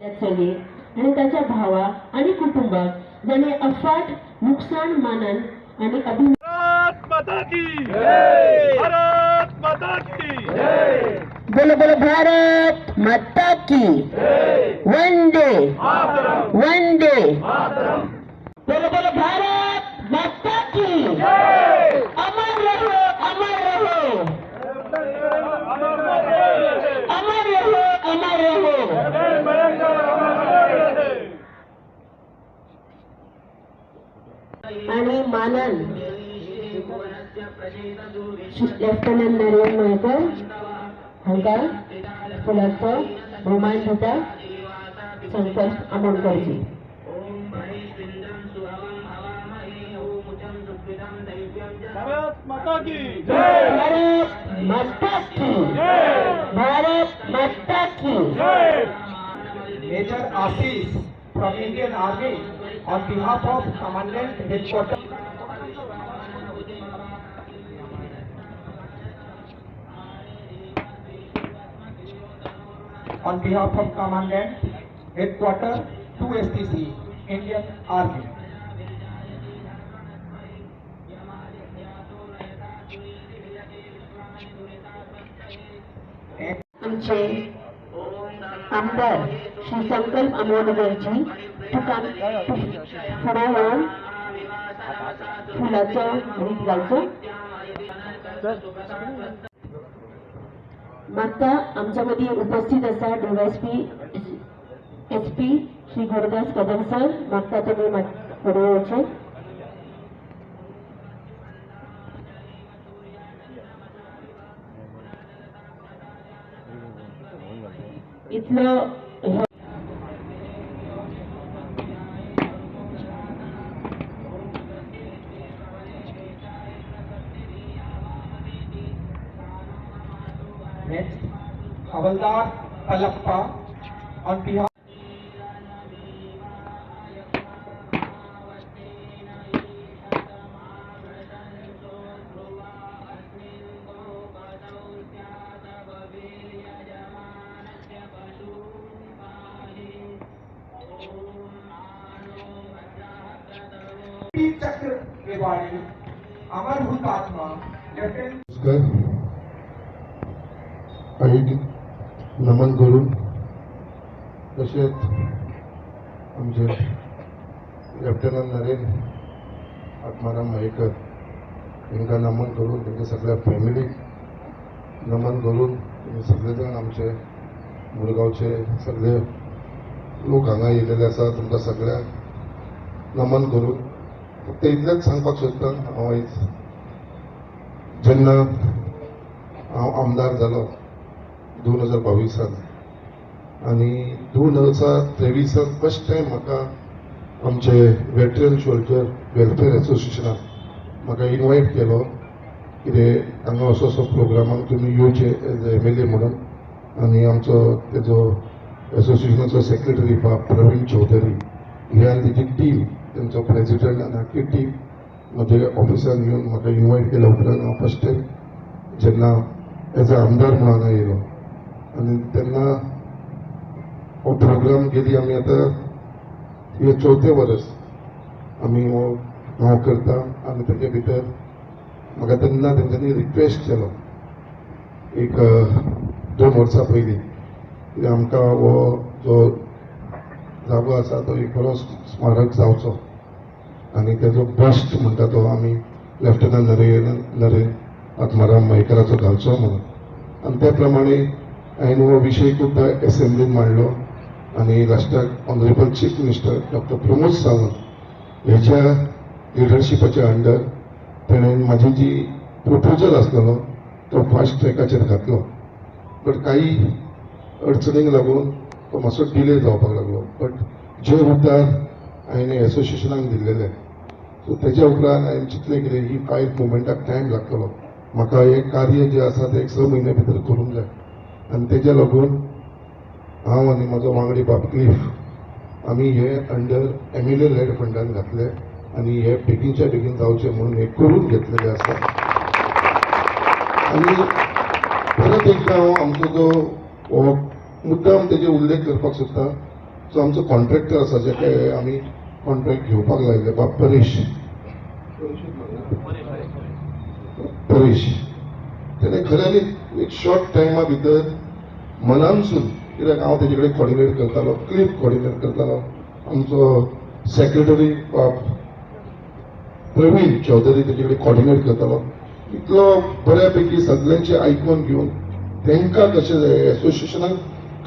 चली आनी ताच्या भावाक आनी कुटुंबाक जाणें अफाट नुकसाण मानान आनी अभिमान. भारत माता की जय! भारत माता की जय! बोलो बोलो भारत माता की! वंदे वंदे! बोलो बोलो भारत माता की! अमर रहो, अमर रहो! अमर रहो, अमर रहो! आणि मानन लेफ्टनंट नरेन मयेकर हांकां फुलांचो भोवमान दिता संकल्प आमोणकरजी. भारत माता की जय! भारत माता की! भारत माता की! जय! Major Assis from Indian Army on behalf of Commandant Headquarters. On behalf of Commandant Headquarter 2 STC, Indian Army. आमचे आमदार श्री संकल्प आमोणकरजी तुका फुडें येवन फुलाचो रीत घालचो मागता. आमच्या मदीं उपस्थित आसा DySP SP Shri Gurudas Kadam sir. मागता तुमी फुडें येवचे. इतलो हो Next, Havaldar Palappa on behalf Chakra Rewari, Amar Hutatma, Lieutenant नमस्कार. आयोजित नमन करून तशेंच आमचे लेफ्टनंट नरेन आत्माराम मयेकर हांकां नमन करून, तांच्या सगळ्या फॅमिलीक नमन करून, तुमी सगळे जाण आमचे मुरगांवचे सगळे लोक हांगा येयलेले आसा, तुमकां सगळ्यांक नमन करून फक्त इतलेंच सांगपाक सोदता. हांव आयज जेन्ना हांव आमदार जालो 2022सान आनी 2023सात फर्स्ट टायम म्हाका आमचे वेटरन सोल्जर वेलफेअर एसोसिएशनान म्हाका इनवायट केलो, कितें हांगा असो असो प्रोग्रामाक तुमी येवचे एज एमएलए म्हणून. आनी आमचो तेजो एसोसिएशनाचो सेक्रेटरी बाब प्रवीण चौधरी हे आनी तेजी टीम, तेंचो प्रेजिडंट आनी आख्खी टीम म्हजे ऑफिसान येवन म्हाका इनवायट केल्या उपरांत हांव फर्स्ट टायम जेन्ना एज अ आमदार म्हणून हांगा येयलो आनी तेन्ना हो प्रोग्राम गेली आमी आतां हे चवथें वर्स आमी हो हांव करता. आनी तेजे भितर म्हाका तेन्ना तेंच्यांनी रिक्वेस्ट केलो एक 2 वर्सां पयलीं की आमकां हो जो जागो आसा तो एक बरो स्मारक जावचो आनी तेजो बस्ट म्हणटा तो आमी लेफ्टनंट नरेन आत्माराम मयेकराचो घालचो म्हणून. आनी त्या प्रमाणे हांवें हो विशय खुबदां एसेंब्लीन मांडलो आनी लास्टाक honourable chief minister doctor Pramod Sawant हेच्या लिडरशिपाच्या अंडर तेणें म्हाजी जी प्रपोजल आसलेलो तो फास्ट ट्रॅकाचेर घातलो. बट काही अडचणींक लागून तो मातसो डिले जावपाक लागलो. बट जे उतार हांवें एसोसिएशनाक दिल्लेले, सो तेज्या उपरांत हांवें चिंतलें कितें ही फायल मुवमेंटाक टायम लागतलो, म्हाका हें कार्य जें आसा तें एक 6 म्हयन्या भितर करूंक जाय. आनी तेज्या लागून हांव आनी म्हजो वांगडी बाब क्लिफ आमी हे अंडर एमएलए लॅड फंडान घातले आनी हे बेगीनच्या बेगीन जावचें म्हणून हे करून घेतलेलें आसा. आनी परत एकदां हांव आमचो जो हो मुद्दाम तेजे उल्लेख करपाक सोदता. जो आमचो कॉन्ट्रॅक्टर आसा, जेका आमी कॉन्ट्रॅक्ट घेवपाक लायले, बाब परेश परेश, तेणें खऱ्यांनी एक शॉर्ट टायमा भितर मनानसून, कित्याक हांव तेजे कडेन कॉर्डिनेट करतालो, क्लिप कॉर्डिनेट करतालो, आमचो सेक्रेटरी बाब प्रवीण चौधरी तेजे कडेन कॉर्डिनेट करतालो, इतलो बऱ्या पैकी सगळ्यांचे आयकून घेवन तांकां कशें जाय, एसोसिएशनाक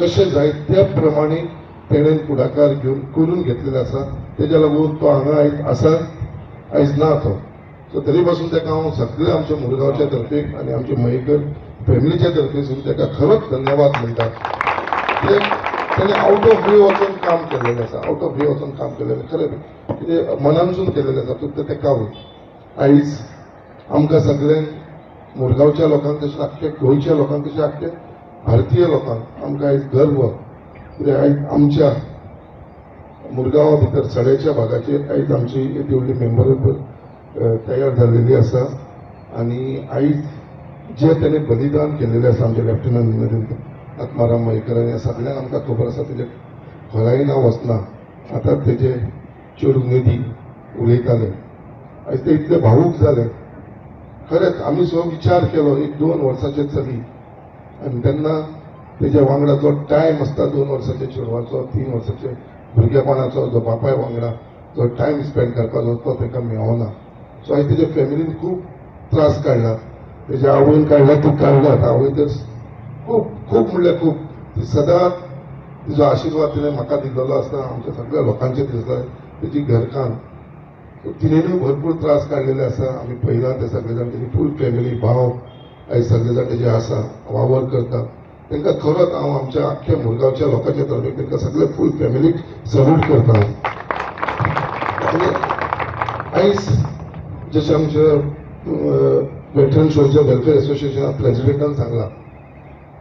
कशें जाय त्या प्रमाणे तेणेन फुडाकार घेवन करून घेतलेलो आसा. तेज्या लागून तो हांगा आयज आसा, आयज ना तो. सो तरी पासून ताका हांव सगळे आमच्या मुरगांवच्या तर्फेक आनी आमच्या मयेकर फॅमिलीच्या तर्फेसून ताका खरोच धन्यवाद म्हणटा, कित्याक तेणें आवट ऑफ वे वचून काम केल्लेलें आसा, आवट ऑफ वे वचून काम केल्लेलें, खरें कितें मनानसून केल्लेलें आसा. फक्त ताका आयज आमकां सगळ्यांक मुरगांवच्या लोकांक, तशें आख्ख्या गोंयच्या लोकांक, तशें आख्ख्या भारतीय लोकांक आमकां आयज गर्व, कित्याक आयज आमच्या मुरगांवा भितर सड्याच्या भागाचेर आयज आमची येदी व्हडली मेमोरेबल तयार जाल्लेली आसा. आनी आयज जे तेणें बलिदान केलेलें आसा आमच्या लेफ्टनंट नरेंद्र आत्माराम मयेकर, ह्या सगळ्यांक आमकां खबर आसा, तेजे खोलायेन हांव वचना. आतां तेजे चेडूं निधी उलयताले, आयज ते इतले भावूक जाले. खरेंच आमी सो विचार केलो, एक 2 वर्साचें चली आनी तेन्ना तेज्या वांगडा जो टायम आसता 2 वर्साच्या चेडवाचो, 3 वर्साचे भुरगेपणाचो, जो बापाय वांगडा जो टायम स्पेंड करपाचो तो ताका मेळना. सो आयज तेज्या फॅमिलीन खूब त्रास काडला, तेज्या आवयन काडला, ती काडला. आतां आवय तर खूब खूब म्हणल्यार खूब, ती सदांच तिजो आशिर्वाद तिणें म्हाका दिल्लो आसता, आमच्या सगळ्या लोकांचेर दिसता. तेजी घरकान्न तिणेनूय भरपूर त्रास काडलेले आसा, आमी पळयला ते सगळे जाण, तेजी फूल फॅमिली, भाव आयज सगळे जाण तेजे आसा, वावर करता. तांकां खरोच हांव आमच्या आख्ख्या मुरगांवच्या लोकांच्या तर्फे तांकां सगळे फूल फॅमिलीक सल्यूट करता. आनी आयज जशें आमच्या वेटरन सोल्जर वेलफेअर एसोसिएशना प्रेजिडेंटान सांगलां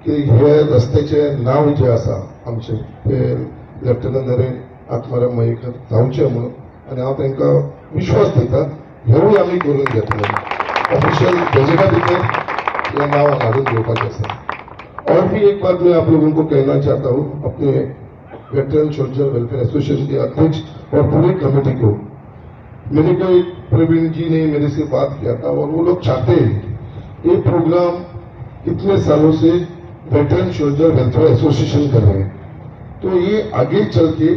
की हे रस्त्याचें नांव जें आसा आमचें तें लेफ्टनंट नरेंद्र आत्माराम मयेकर जावचें म्हणून, आनी हांव तांकां विश्वास दिता हेवूय आमी करून घेतले, ऑफिशियल गजेटा भितर हें नांव हाडून घेवपाचें आसा. और भी एक बात मैं आप लोगों को कहना चाहता हूँ, अपने veteran soldier welfare association K अध्यक्ष और पूरी कमेटी को, मेरे को एक प्रवीण जी ने मेरे से बात किया था और वो लोग चाहते हैं ये प्रोग्राम इतने सालों से वेटरन सोल्जर वेलफेयर एसोसिएशन कर रहे हैं, तो ये आगे चल के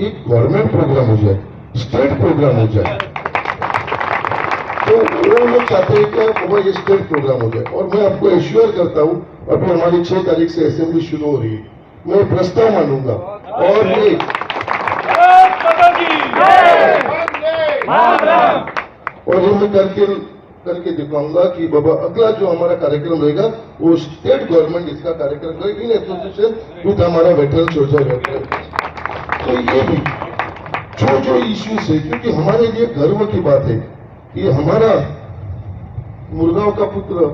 एक गवर्नमेंट प्रोग्राम हो जाए, स्टेट प्रोग्राम हो जाए. तो वो लोग चाहते हैं कि बाबा ये स्टेट प्रोग्राम हो जाए. और मैं आपको एश्योर करता हूँ, अभी हमारी 6 तारीख से असेंबली शुरू हो रही है, मैं प्रस्ताव मानूंगा और ये भारत माता की और ये मैं करके करके दिखाऊंगा कि बाबा अगला जो हमारा कार्यक्रम रहेगा वो स्टेट गवर्नमेंट इसका कार्यक्रम करेगी इन एसोसिएशन विद हमारा वेटरन सोल्जर वेलफेयर. तो ये भी जो जो इश्यूज है, क्योंकि हमारे लिए गर्व की बात है कि हमारा मुरगांव का पुत्र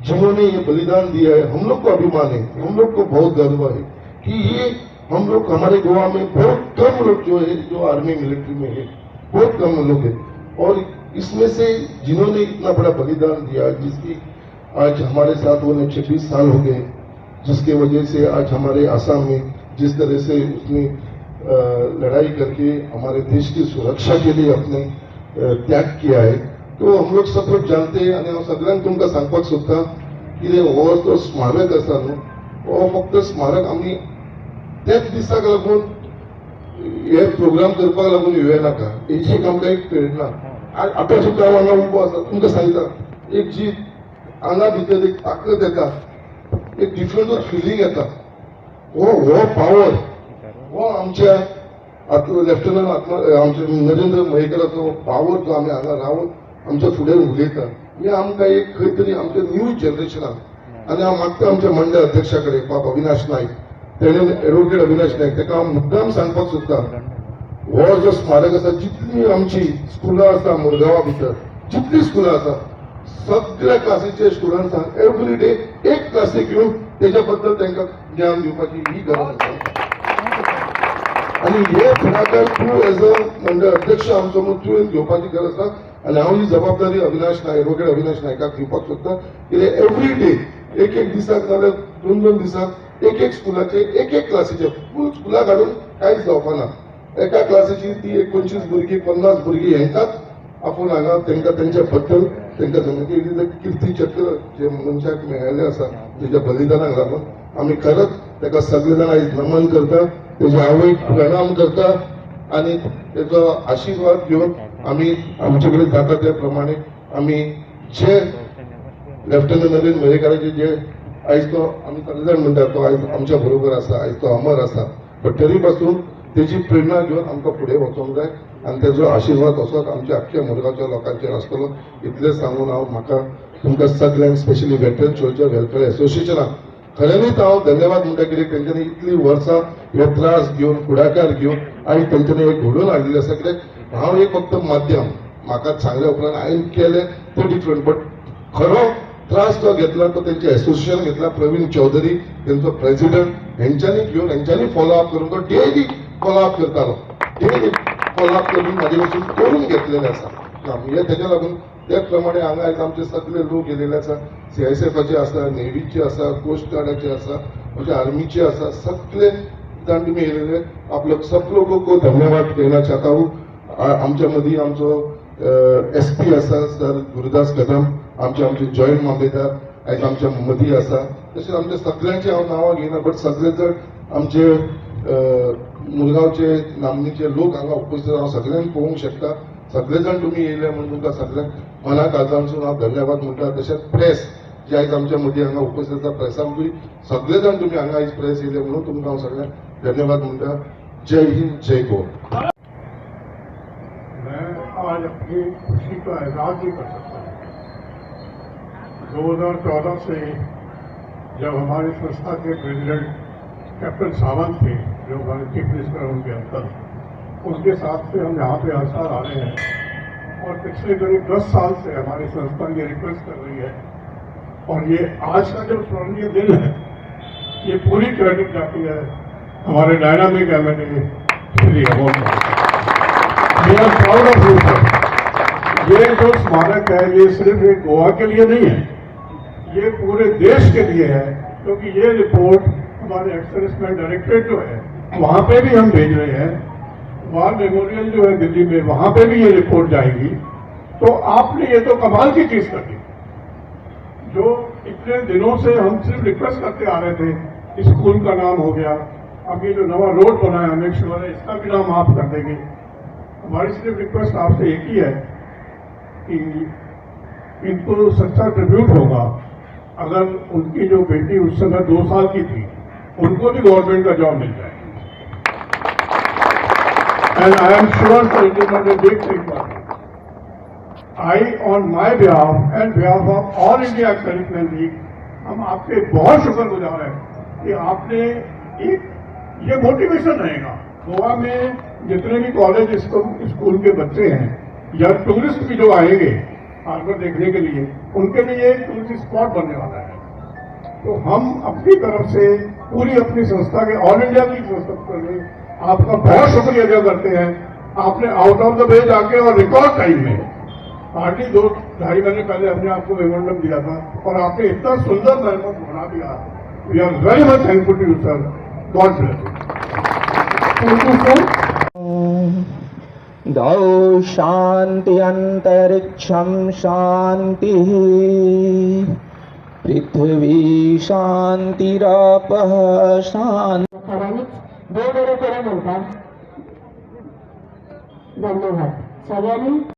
जिन्होंने ये बलिदान दिया है, हम लोग को अभिमान है, हम लोग को बहुत गर्व है कि ये हम लोग, हमारे गोवा में बहुत कम लोग जो है जो आर्मी मिलिट्री में है, बहुत कम लोग हैं, और इसमें से जिन्होंने इतना बड़ा बलिदान दिया, जिसकी आज हमारे साथ वो 26 साल हो गए, जिसके वजह से आज हमारे आसाम में जिस तरह से उसने लड़ाई करके हमारे देश की सुरक्षा के लिए अपने त्याग किया है, तो हम लोग सब लोग जानते हैं. आनी हांव सगळ्यांक तुमकां सांगपाक सोदता, कितें हो जो स्मारक आसा न्हू, हो फक्त स्मारक आमी त्याच दिसाक लागून हे प्रोग्राम करपाक लागून येवया नाका. हेची एक आमकां एक प्रेरणा. आतां सुद्दां हांव हांगा उबो आसा, तुमकां सांगता, एक जी आंगा भितर एक ताकद येता, एक डिफरंट फिलींग येता, हो हो पावर हो आमच्या लेफ्टनंट आत्मा आमच्या नरेंद्र मयेकराचो पावर जो आमी हांगा रावन आमच्या फुडें उलयता, हे आमकां एक खंय तरी आमच्या न्यू जनरेशनाक. आनी हांव मागता आमच्या मंडळ अध्यक्षा कडेन, बाब अविनाश नायक, तेणें एडवोकेट अविनाश नायक, ताका हांव मुद्दाम सांगपाक सोदता, हो जो स्मारक आसा, जितली आमची स्कुलां आसा मुरगांवा भितर, जितली स्कुलां आसा, सगळ्या क्लासीचे स्टुडंट्सांक एवरी डे एक क्लासीक येवन तेच्या बद्दल तांकां ज्ञान दिवपाची ही गरज आसा. आनी हे फुडाकार तूं एज अ मंडळ अध्यक्ष आमचो म्हणून तुवें घेवपाची गरज आसा. आनी हांव ही जबाबदारी अविनाश नायक, एडवोकेट अविनाश नायकाक दिवपाक सोदता, कित्याक एवरी डे एक एक दिसाक नाजाल्यार 2-2 दिसाक एक एक स्कुलाचे एक एक क्लासीचे फूल स्कुलाक हाडून कांयच जावपा ना. एका क्लासीची ती एक 25 भुरगीं, 50 भुरगीं हेंकाच आपोवन हांगा तांकां तेंच्या बद्दल तांकां सांगता की it is a Kirti Chakra जे मनशाक मेळिल्लें आसा तेच्या बलिदानाक लागून. आमी खरंच ताका सगळे जाण आयज नमन करता, तेज्या आवयक प्रणाम करता आनी तेजो आशिर्वाद घेवन आमी आमचे कडेन जाता त्या प्रमाणे आमी जे लेफ्टनंट नरेन मयेकाराचे जे आयज तो आमी सगळे जाण म्हणटात तो आयज आमच्या बरोबर आसा, आयज तो अमर आसा, बट तरी पासून तेजी प्रेरणा घेवन आमकां फुडें वचोंक जाय आनी तेजो आशिर्वाद असोच आमच्या अख्ख्या मुरगांवच्या लोकांचेर आसतलो इतलें सांगून हांव म्हाका तुमकां सगल्यांक, स्पेशली वेटरन सोल्जर वेलफेअर एसोसिएशनाक खऱ्यांनीच हांव धन्यवाद म्हणटा, कित्याक तेंच्यांनी इतली वर्सां हे त्रास घेवन, फुडाकार घेवन आयज तेंच्यांनी एक घडोवन हाडलेलें आसा. कित्याक हांव एक फक्त माध्यम. म्हाका सांगल्या उपरांत हांवें केलें तें डिफरंट, बट खरो त्रास जो घेतला तो तेंचे एसोसिएशन घेतला. प्रवीण चौधरी तेंचो प्रेसिडंट, हेंच्यांनी घेवन, हेंच्यांनी फॉलो अप करून, तो डेली फॉलो अप करतालो, डेली फॉलो अप करून म्हाजे कडसून करून घेतलेलें आसा काम हे. तेज्या लागून ते प्रमाणे हांगा आयज आमचे सगळे लोक येयलेले आसा. सीआयएसएफाचे आसा, नेव्हीचे आसा, कोस्ट गार्डाचे आसा, म्हणजे आर्मीचे आसा, सगळे जाण तुमी येयलेले. आप लोग सब लोगों को धन्यवाद कहना चाहता हूँ. आमच्या मदीं आमचो एसपी आसा सर गुरुदास कदम, आमचे आमचे जॉयंट मामलेदार आयज आमच्या मदीं आसा. तशेंच आमच्या सगळ्यांची हांव नांवां घेयना, बट सगळे जण आमचे मुरगांवचे नामनेचे लोक हांगा उपस्थित हांव सगळ्यांक पळोवंक शकता. सगळे जाण तुमी येयले म्हणून तुमकां सगळ्यांक मना काळजांसून हांव धन्यवाद म्हणटा. तशेंच प्रेस जे आयज आमच्या मदीं हांगा उपस्थित आसा, प्रेसांकूय सगळे जाण तुमी हांगा आयज प्रेस येयले म्हणून तुमकां हांव सगळ्यांक धन्यवाद म्हणटा. जय हिंद, जय गोवा. मैं आज अपनी खुशी का इजहार नहीं कर सकता. 2014 से जब हमारी संस्था के प्रेसिडेंट कैप्टन सावंत थे, जो हमारे चीफ मिनिस्टर उनके अंकल, उनके साथ से हम यहाँ पे हर साल आ रहे हैं और पिछले करीब 10 साल से हमारी संस्था ये रिक्वेस्ट कर रही है और ये आज का जो स्मरणीय दिन है, ये पूरी क्रेडिट जाती है हमारे dynamic MLA Shri Amol. We are proud of you, sir. ये जो स्मारक है, ये सिर्फ एक गोवा के लिए नहीं है, ये पूरे देश के लिए है, क्योंकि ये रिपोर्ट हमारे एक्स सर्विसमैन डायरेक्टरेट जो है, वहाँ पे भी हम भेज रहे हैं. वार मेमोरियल जो है दिल्ली में, वहाँ पे भी ये रिपोर्ट जाएगी. तो आपने ये तो कमाल की चीज कर दी, जो इतने दिनों से हम सिर्फ रिक्वेस्ट करते आ रहे थे. स्कूल का नाम हो गया, अब ये जो नवा रोड बना है, हमें श्योर है इसका भी नाम आप कर देंगे. हमारी सिर्फ रिक्वेस्ट आपसे एक ही है कि इनको सच्चा ट्रिब्यूट होगा अगर उनकी जो बेटी उस समय 2 साल की थी, उनको भी गवर्नमेंट का जॉब मिल जाए. And I am sure it is not a big thing for. I, on my behalf and behalf of All India Servicemen League, हम आपके बहुत शुक्रगुजार हैं कि आपने एक ये मोटिवेशन रहेगा. गोवा में जितने भी कॉलेज स्कूल के बच्चे हैं या टूरिस्ट भी जो आएंगे हार्बर देखने के लिए, उनके लिए एक टूरिस्ट स्पॉट बनने वाला है. तो हम अपनी तरफ से पूरी अपनी संस्था के, ऑल इंडिया की संस्था से आपका बहुत शुक्रिया अदा करते हैं. आपने आउट ऑफ the way जाके और रिकॉर्ड टाइम में, हार्डली 2-2.5 महीने पहले हमने आपको मेमोरेंडम दिया था और आपने इतना सुंदर मेमोरेंडम बना दिया. We are very much thankful to you, sir. God bless. Thank you, sir. द्यौः शान्ति, अन्तरिक्षं शान्तिः, पृथिवी शान्तिरापः शान्ति. खऱ्यांनीच देव बरें करूं म्हणटा. धन्यवाद सगळ्यांनी.